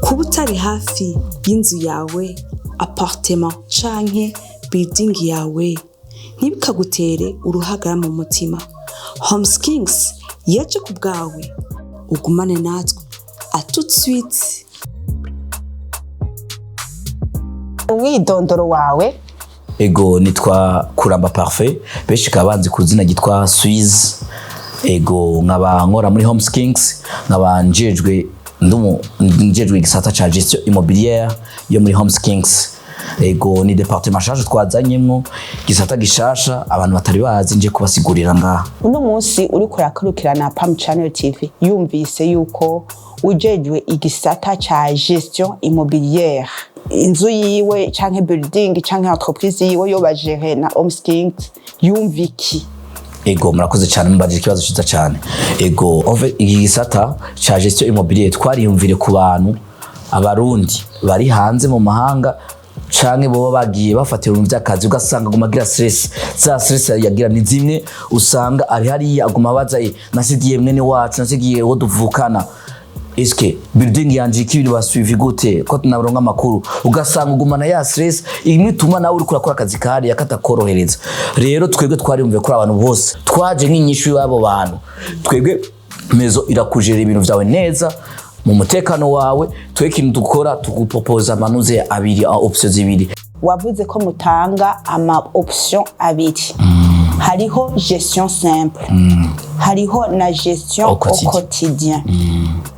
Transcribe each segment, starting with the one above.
Kuba utari hafi y'inzu yawe, appartement canke building yawe, ntibikagutere uruhagara mu mutima. Homes Kings yaje ku bwawe. Ugumane natwe, à tout de suite. Umwidondoro wawe? Ego, nitwa Kuramba Parfait, benshi bakaba banzi ku zina ryitwa Suisse. Ego, nkaba nkora muri Homes Kings, nkaba njejwe ndumu njejwe igisata ca gestion immobilière yo muri Homes Kings. Ego, ni département shasha twazanyemwo, gisata gishasha abantu batari bazi, nje kubasigurira ngaha. Uno munsi uriko urakurikirana Pam Channel TV yumvise yuko ujejwe igisata ca gestion immobilière, inzu yiwe canke building canke entreprise yiwe yoba gérée na Homes Kings, yumva iki? Ego, murakoze cyane, mubajije ikibazo cyiza cyane. Ego, en fait, iki gisata ca gestion immobilière twariyumvire ku bantu, Abarundi bari hanze mu mahanga canke boba bagiye bafatira ibintu vy'akazi, ugasanga aguma agira stress. Za stress yagira ni zimwe usanga ari hariya aguma abaza: "Nasigiye mwene wacu, nasigiye uwo duvukana, eske building yanje ikibiri basuivi gute, ko tunaronka amakuru?" Ugasanga ugumana ya stress imwe ituma nawe uriko urakora akazi kariya katakorohereza. Rero twebwe twariyumviye kuri abantu bose, twaje nk'inyishu y'abo bantu. Twebwe maison irakujera ibintu vyawe neza mu mutekano wawe. Twe ikintu dukora, tugupropoza amanuze abiri, option zibiri. Wavuze ko mutanga ama option abiri: hariho gestion simple, hariho na gestion au au quotidien. Quotidien.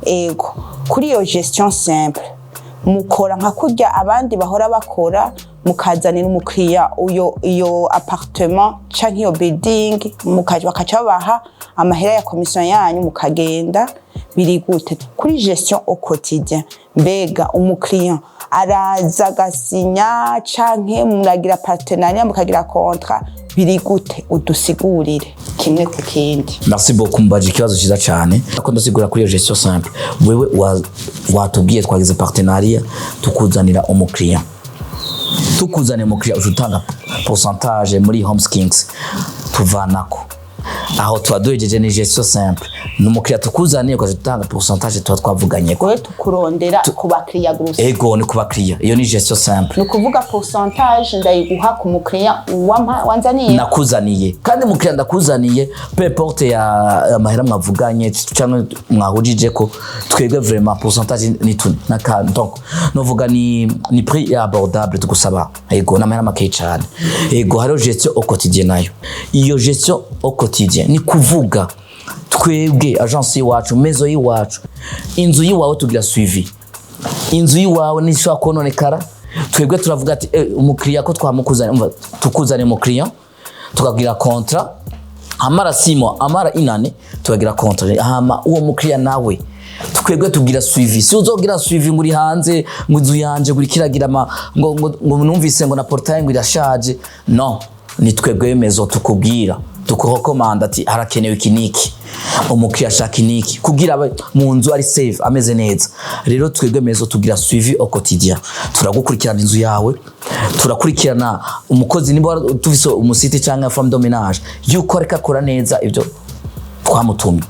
Ego, kuri iyo gestion simple mukora nka kurya abandi bahora bakora, mukazanira umukiriya uyo iyo appartement canke iyo building, bakaca babaha amahera ya commission yanyu mukagenda. Biri gute kuri gestion au quotidien? Mbega umukiriya araza agasinya canke muragira partenariat, mukagira contrat? Biri gute? Udusigurire kimwe ku kindi. Merci beaucoup, mbaje ikibazo cyiza cyane. Ako ndasigura kuri iyo gestion simple, wewe watubwiye twagize partenariat, tukuzanira umukiriya. Tukuzanira umukiriya, uca utanga pourcentage muri Homes Kings, tuvanako aho tuba duhejeje. Ni gestion simple, ni umukiriya tukuzaniye, ukaza utanga pourcentage tuba twavuganye. Wewe tukurondera ku bakiriya gusa? Ego, ni ku bakiriya, iyo ni gestion simple. Ni ukuvuga pourcentage ndayiguha ku mukiriya wanzaniye? Nakuzaniye, kandi umukiriya ndakuzaniye, peu importe ya amahera mwavuganye cyangwa mwahurije ko, twebwe vraiment pourcentage ni tu naka. Donc novuga ni prix abordable tugusaba. Ego, n'amahera make cyane. Ego, hariho gestion au quotidien nayo. Iyo gestion au quotidien ni kuvuga twebwe agence y'iwacu, maison y'iwacu, inzu y'iwawe tugira suivi. Inzu y'iwawe ntishobora kononekara. Twebwe turavuga ati: "Umukiriya ko twamukuzaniye, umva, tukuzaniye umukiriya, tukagira contrat, amara 6 mois, amara inane, tukagira contrat." Hama uwo mukiriya nawe twebwe tugira suivi. Si uzogira suivi ngo uri hanze, ngo inzu yanje ngo irikiragira ngo numvise ngo na portail ngo irashaje. No ni twebwe maison tukubwira, tukurekomanda ati harakenewe iki niki, umukiriya ashaka iniki kugira abe mu nzu ari safe, ameze neza. Rero twebwe maison tugira suivi au quotidien, turagukurikirana inzu yawe, turakurikirana umukozi niba tufise umusiti cyangwa femme de ménage yuko ariko akora neza ibyo twamutumye.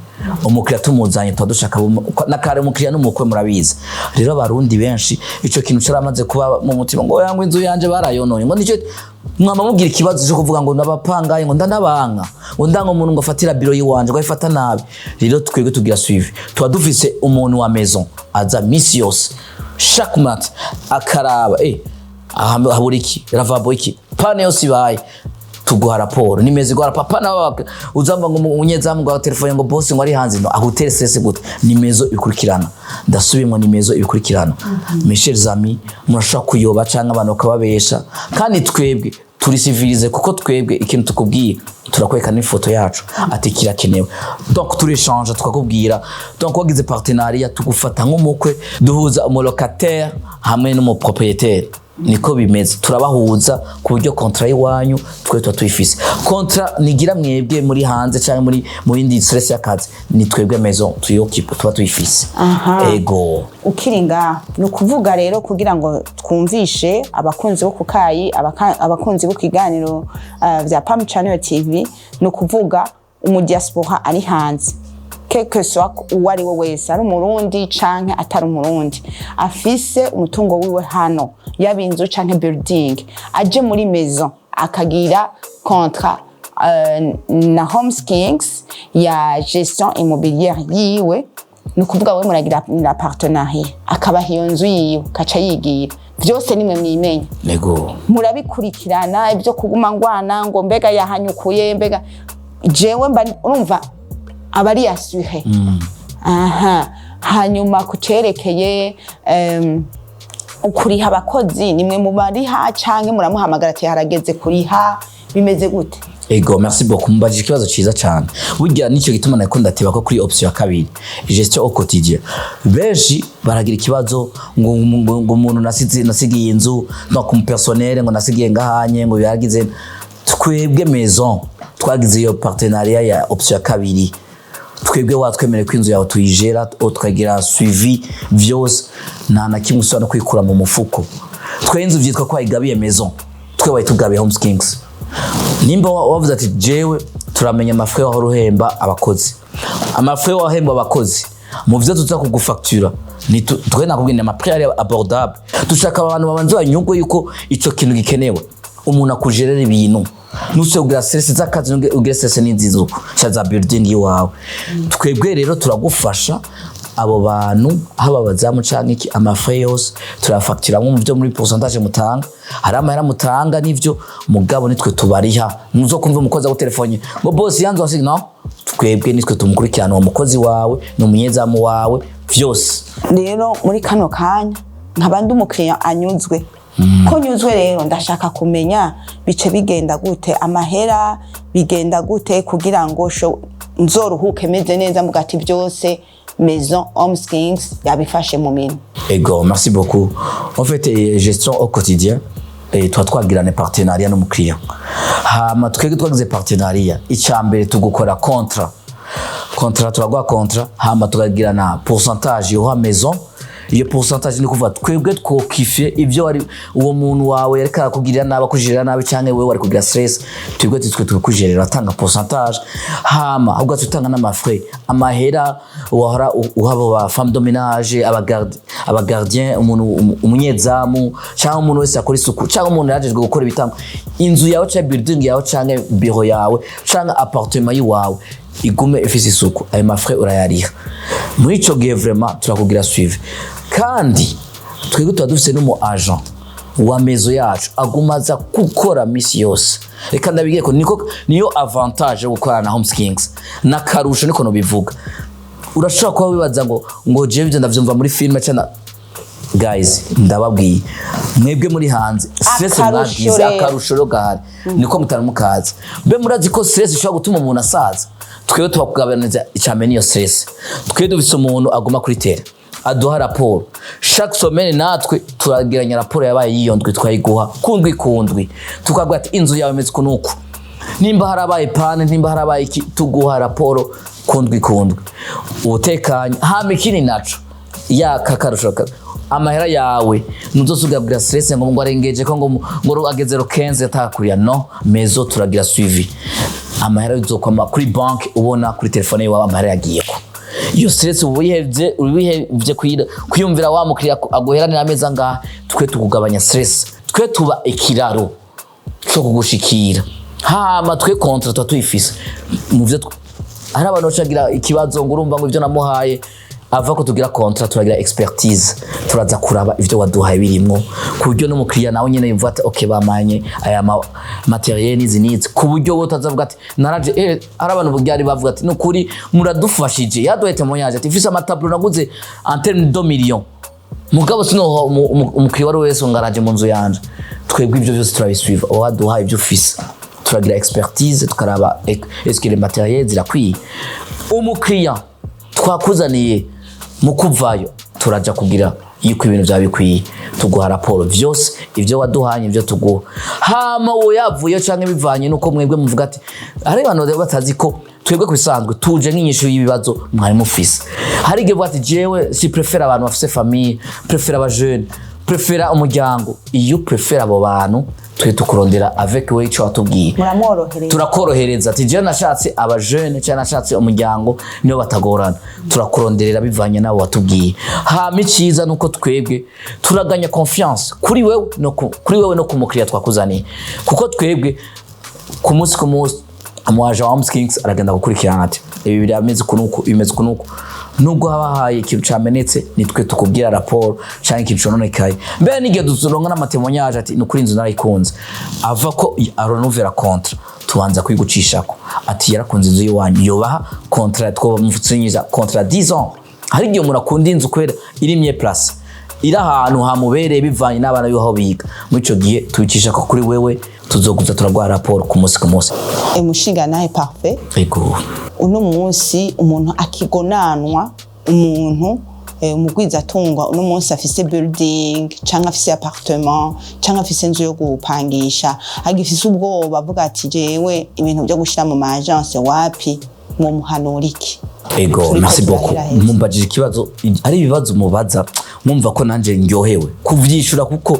Umukiriya tumuzanye tuba dushaka na kare umukiriya n'umukwe, murabizi. Rero Abarundi benshi ico kintu caramaze kuba mu mutima, ngo yango inzu yanje barayononye, ngo nicyo mwama mugira ikibazo cyo kuvuga ngo ndabapangaye, ngo ndanabanka, ngo ndanga umuntu ngo afatira biro yiwanje, ngo ayifata nabi. Rero twebwe tugira suivi, tuba dufise umuntu wa maison aza misi yose, chaque matin, akaraba aha habura iki, lavabo iki, panne yose ibaye tuguha raporo. Nimeze guha papa nawe uzamba ngo umunyezamu ngo telefone ngo boss ngo ari hanze, no agutere stress gute? Ni maison ikurikirana. Ndasubimwo, ni maison ibikurikirana. Mes chers amis, murashobora kuyoba canke abantu bakababesha, kandi twebwe turi civilisé, kuko twebwe ikintu tukubwiye turakwereka n'ifoto yacu ati kirakenewe. Donc turechange, tukakubwira. Donc wagize partenariat, tugufata nk'umukwe. Duhuza umulocataire hamwe n'umupropriétaire, niko bimeze. Turabahuza ku buryo contrat y'iwanyu twe tuba tuyifise. Contrat nigira mwebwe muri hanze cyangwa muri mu yindi stress y'akazi, ni twebwe maison tuyokipa, tuba tuyifise. Ego. Ukiri ngaho, ni ukuvuga rero kugira ngo twumvishe abakunzi bo kukayi, abakunzi bo kiganiro vya Pam Channel TV, ni ukuvuga umudiaspora ari hanze. Quelque soit uwo ari we wese, ari Umurundi canke atari Umurundi, afise umutungo wiwe hano, yaba inzu canke building, aje muri maison akagira contrat na Homes Kings ya gestion immobilière yiwe, ni ukuvuga we muragira la partenariat, akabaha iyo nzu yiwe, kaca yigira vyose, nimwe mwimenya. Murabikurikirana, ibyo kuguma ngwana ngo mbega yahanyukuye, mbega jewe mba urumva aba ari assuré. Aha hanyuma kucerekeye ukuriha abakozi, nimwe mubariha canke muramuhamagara ati harageze kuriha, bimeze gute? Ego, merci beaucoup. Mbajije ikibazo ciza cyane. Burya nicyo gituma nako ndateba ko kuri option ya kabiri, gestion au quotidien. Benshi baragira ikibazo ngo umuntu nasize, nasigiye inzu no ku personnel, ngo nasigiye ngahanye, ngo byagize. Twebwe maison twagize iyo partenariat ya option ya kabiri. Twebwe watwemereye ko inzu yawe tuyijera, tukagira suivi vyose, nta na kimwe usubira no kwikura mu mufuko. Twe inzu vyitwa ko wayigabiye maison, twe wayitugabiye Homes Kings. Nimba wavuze ati jewe, turamenya amafrais wahora uhemba abakozi, amafrais wahemba abakozi mu vyo tuza kugufactura. Twe nakubwiye ni amaprix ari abordable. Dushaka abantu babanza banyugwe yuko ico kintu gikenewe, umuntu akujerera ibintu, nuse ugira stress z'akazi, ugire stress n'inzizo za building iwawe. Twebwe rero turagufasha abo bantu, haba abazamu canke iki, amafrais yose turayafacturamwo mu byo muri pourcentage mutanga. Hari amahera mutanga n'ivyo, mugabo nitwe tubariha. Muzokumva umukozi agutelefone ngo boss yanzu wasiga, no twebwe nitwe tumukurikirana, uwo mukozi wawe ni umunyezamu wawe, vyose. Rero muri kano kanya nkaba ndi umukiriya anyuzwe, ko nyuzwe rero ndashaka kumenya bice bigenda gute, amahera bigenda gute, kugira ngo nzoruhuke meze neza, mvuga ati byose maison Homes Kings yabifashe mu minwe. Ego, merci beaucoup. En fait, gestion au quotidien, tuba twagirana partenariat n'umukiriya. Hama twebwe twagize partenariat, icya mbere tugukora contrat. Contrat, turaguha contrat, hama tukagirana pourcentage uha maison. Iyo pourcentage ni kuvuga twebwe twokife ibyo wari uwo muntu wawe yariko arakugirira nabi, akugirira nabi, canke wewe wari kugira stress, twebwe titwe tukujerera, atanga pourcentage, hama ugaca utanga n'amafrais, amahera wahora uha abo ba femme de ménage, abagardien, umuntu umunyezamu, cyangwa umuntu wese akora isuku, cyangwa umuntu yajejwe gukora ibitambo inzu yawe, canke building yawe, canke bureau yawe, canke appartement yiwawe igume ifise isuku. Ayo mafrais urayariha. Muri ico gihe vraiment turakugira suivi, kandi twebwe tuba dufise n'umu agent wa maison yacu aguma aza gukora misi yose. Reka ndabigire ko niko niyo avantage yo gukorana na Homes Kings, n'akarusho niko nobivuga. Urashobora kuba wibaza ngo jewe ivyo ndavyumva muri filime cyane. Guys, ndababwiye mwebwe muri hanze, stress Akarusho mwagize rero. Akarusho rero gahari niko mutari mukazi. Mbe murazi ko stress ishobora gutuma umuntu asaza? Twebwe tubakugabaniriza icambere niyo stress. Twebwe dufise umuntu aguma kuri terrain aduha raporo chaque semaine, natwe turageranya raporo yabaye y'iyo ndwi, twayiguha kundwi kundwi, tukavuga ati inzu yawe imeze uku n'uku, nimba harabaye panne, nimba harabaye iki, tuguha raporo kundwi kundwi, ubutekanye. Hama ikindi naco yaka karusho amahera yawe ntuzosubira stress ngo arengeje ko ngo ageze ro 15 atakuriya. No maison turagira suivi, amahera uzokwama kuri bank ubona kuri telefone yawe amahera yagiyeko. Iyo stress uba uyihevye, ubihevye kwiyumvira wa mukiriya aguheranira ameza ngaha. Twe tukugabanya stress, twe tuba ikiraro cyo kugushikira. Hama twe contrat tuba tuyifise mu vyo hari abantu bacagira ikibazo ngo urumva ngo ivyo namuhaye ava ko tugira contrat, turagira expertise, turaza kuraba ivyo waduhaye birimwo, ku buryo n'umukiriya nawe nyene yumva ati okay, bamanye aya matériel n'izi n'izi, ku buryo wowe utazavuga ati naraje. Hari abantu byari bavuga ati nukuri muradufashije, yaduhaye témoignage ati mfise amatableau naguze en terme de millions, mugabo sinoha umukiriya uwo ari we wese ngo araje mu nzu yanje. Twebwe ibyo byose turabisuiva, waduhaye ibyo ufise turagira expertise, tukaraba est-ce que les matériels zirakwiye umukiriya twakuzaniye. Mu kuvayo turaja kugira yuko ibintu byaba bikwiye, tuguha raporo vyose ivyo waduhanye, ivyo tuguha. Hama uwo yavuye canke bivanye nuko mwebwe muvuga ati hari abantu batazi ko twebwe kubisanzwe tuje nk'inyishu y'ibibazo mwari mufise. Hari igihe uvuga ati jewe si préfère abantu bafise famille, préfère aba jeune, préfère umuryango. Iyo préfère abo bantu, Twe tukurondera avec we ico watubwiye. Muramworohereza. Turakorohereza ati jewe nashatse aba jeune cyangwa nashatse umuryango niyo batagorana, turakuronderera bivanye nabo watubwiye. Hama iciza nuko twebwe turaganya confiance kuri wewe no ku mukiriya twakuzaniye, kuko twebwe ku munsi ku munsi umu agent wa Homes Kings aragenda gukurikirana ati ibi birameze uku nuku, bimeze uku nuku. Nubwo haba haye ikintu camenetse, nitwe tukubwira raporo canke ikintu cononekaye. Mbere n'igihe duronka n'ama témoignages ati nukuri inzu narayikunze, ava ko arenouveler contrat, tubanza kuyigucishako ati yarakunze inzu y'iwanyu, yobaha contrat, twobamusinyiza contrat 10 ans. Hari igihe umuntu akunda inzu kubera iri mieux placée, iri ahantu hamubereye bivanye n'abana biwe aho biga. Muri ico gihe tubicisha ko kuri wewe, tuzoguza turaguha raporo ku munsi ku munsi. Umushinga nawe Parfait, Ego. uno munsi umuntu akigonanwa, umuntu umugwizatunga uno munsi afise building canke afise appartement canke afise inzu yo gupangisha, agifise ubwoba avuga ati jewe ibintu byo gushira mu ma agence wapi, mwomuhanura iki? Ego. Turiko Merci beaucoup. turaheraheza. Mumbajije ikibazo, ari ibibazo mubaza mwumva ko nanje ndyohewe kuvyishura, kuko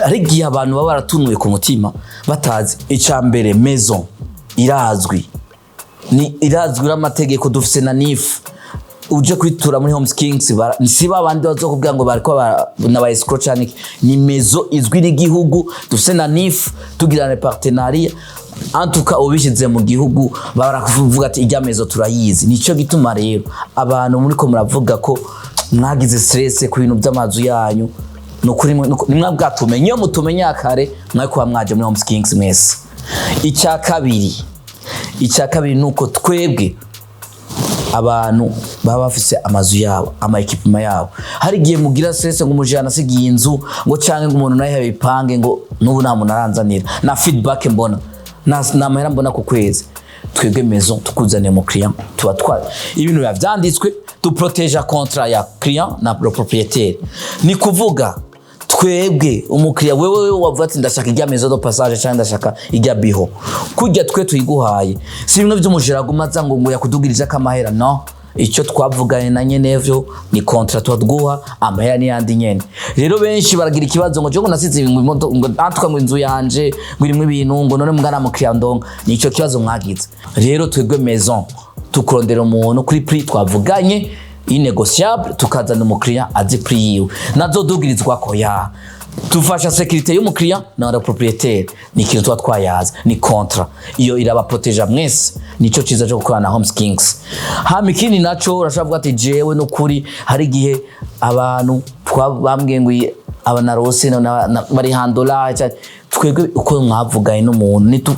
ari igihe abantu baba baratunuye ku mutima batazi. Ica mbere, maison irazwi, ni irazwi n'amategeko, dufise na NIF. Uje kwitura muri Homes Kings, si babandi bazokubwira ngo bariko n'aba escroc canke iki. Ni maison izwi n'igihugu, dufise na NIF, tugirana partenariat. En tout cas, ubishyize mu gihugu barakuvuga ati ijya maison turayizi. Nico gituma rero abantu muriko muravuga ko mwagize stress ku bintu by'amazu yanyu, nukuri nimwe bwatumenye. Iyo mutumenya kare, mwari kuba mwaje muri Homes Kings mwese. Icya kabiri nuko twebwe abantu baba bafise amazu yabo, ama équipements yabo, hari igihe mugira stress ngo umujana asigiye inzu, ngo canke ngo umuntu nawe yabipange, ngo n'ubu nta muntu aranzanira na feedback, mbona na mahera mbona ku kwezi. Twebwe maison tukuzaniye mu client, tuba twa ibintu biba vyanditswe, duproteja contrat ya client na le propriétaire. Ni kuvuga twebwe umukiriya, wewe wavuga ati ndashaka ijya maison de passage cyangwa ndashaka ijya biho kurya, twe tuyiguhaye. Si bimwe by'umujera aguma aza ngo yakudugirije akamahera. No icyo twavuganye na nyenevyo ni contrat, tuguha amahera n'iyandi nyene. Rero benshi baragira ikibazo ngo ngo nasize ngo ngo antwa ngo inzu yanje ngo irimo ibintu, ngo none mugana mukiriya ndonga. Nico kibazo mwagize. Rero twebwe maison tukurondera umuntu kuri prix twavuganye inégociable, tukazana umukiriya azi prix yiwe nazodugirizwa ko ya tufasha sécurité y'umukiriya na la propriétaire. Ni ikintu tuba twayaza, ni contrat, iyo irabaproteja mwese. Nico ciza cyo gukorana na Homes Kings. Hama ikindi naco, urashobora kuvuga ati jewe nukuri hari igihe abantu bambwiye ngo aba narose bari handola. Twebwe uko mwavuganye n'umuntu,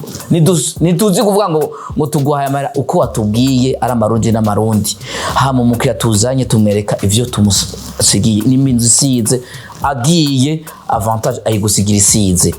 ntituzi kuvuga ngo tuguhaye amahera uko watubwiye ari amarundi n'amarundi. Hama umukiriya tuzanye tumwereka ivyo tumusigiye nimba inzu isize, agiye avantage ayigusigira isize.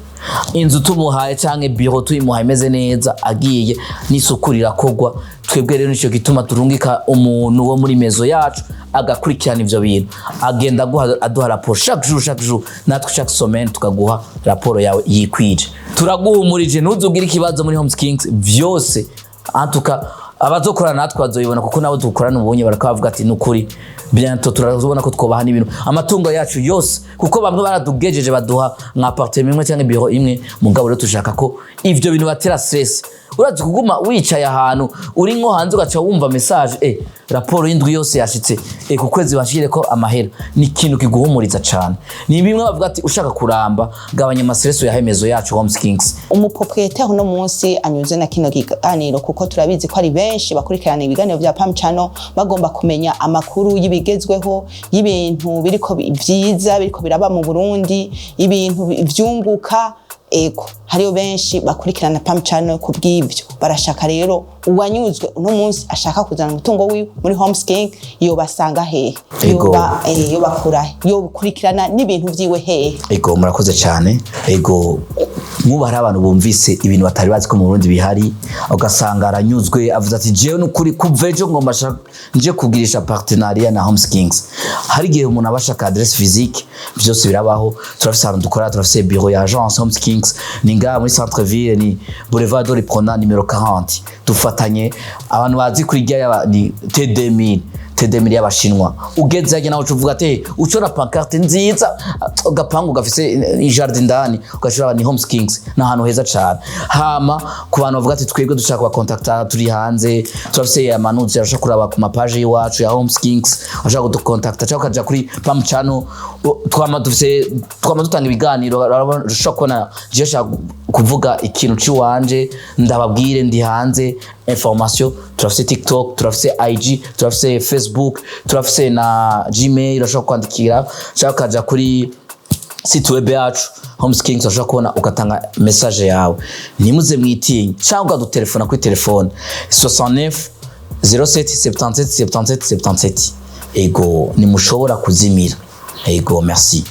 Inzu tumuhaye canke bureau tuyimuhaye imeze neza, agiye n'isuku rirakorwa. Twebwe rero nico gituma turungika umuntu wo muri maison yacu agakurikirana ivyo bintu, agenda aduha raporo chaque jour, chaque jour, natwe chaque semaine tukaguha raporo yawe yikwije. Turaguhumurije, ntuzugire ikibazo muri Homes Kings vyose. En tout cas, abazokorana natwe bazoyibona, kuko nabo dukorana ubunye barakavuga ati nukuri bientôt turazobona ko twobaha n'ibintu, amatungo yacu yose, kuko bamwe baradugejeje baduha nka appartement imwe cyangwa bureau imwe. Mugabo rero tushaka ko ivyo bintu batera stress, urazi kuguma wicaye ahantu uri nko hanze ugaca wumva message, raporo y'indwi yose yashitse, ku kwezi bashire ko amahera, ni ikintu kiguhumuriza cane. Ni bimwe bavuga ati ushaka kuramba, gabanya ama stress ya maison yacu Homes Kings. Umu propriétaire uno munsi anyuze na kino kiganiro, kuko turabizi ko ari benshi bakurikirana ibiganiro vya Pam Channel bagomba kumenya amakuru y'ibigezweho, y'ibintu biriko vyiza biriko biraba mu Burundi, ibintu vyunguka. Ego, hariyo benshi bakurikirana Pam Channel ku bw'ivyo barashaka. Rero uwanyuzwe uno munsi ashaka kuzana umutungo wiwe muri Homes King, yobasanga hehe? Ego. Yoba, yoba he, yokurikirana n'ibintu vyiwe hehe? Ego, murakoze cyane. Ego, nk'ubu hari abantu bumvise ibintu batari bazi ko mu Burundi bihari, ugasanga aranyuzwe avuze ati jewe nukuri kuva ejo ngomba nje kugirisha partenariat na Homes Kings. Hari igihe umuntu aba ashaka adresse physique, byose birabaho. Turafise ahantu dukorera, turafise bureau ya agence Homes Kings, ni ngaha muri centre ville, ni boulevard de l'Uprona numéro 40. Dufatanye, abantu bazi kuri rya ni T2000. T2000 y'abashinwa. Ugeze hajya nawe ucuvuga ati ucora pancarte nziza, agapangu gafise jardin indani, ugashira ni Homes Kings. Ni ahantu heza cane. Hama ku bantu bavuga ati twebwe dushaka kubakontakta turi hanze, turafise amanuzi, arashaka kuraba ku mapaje y'iwacu ya Homes Kings, ashaka kudukontakta cyangwa ukaja kuri Pam Channel. Twama dufise, twama dutanga ibiganiro. Urashobora kubona je shaka kuvuga ikintu ciwanje, ndababwire ndi hanze information. Turafise TikTok, turafise IG, turafise Facebook, turafise na Gmail. Urashobora kwandikira cyangwa ukaja kuri site web yacu Homes Kings, urashobora kubona ugatanga message yawe. Ntimuze mwitinye, cyangwa ukadutelefona kuri telefone 69 07 77 77 77. Ego, nimushobora kuzimira. Ego, merci.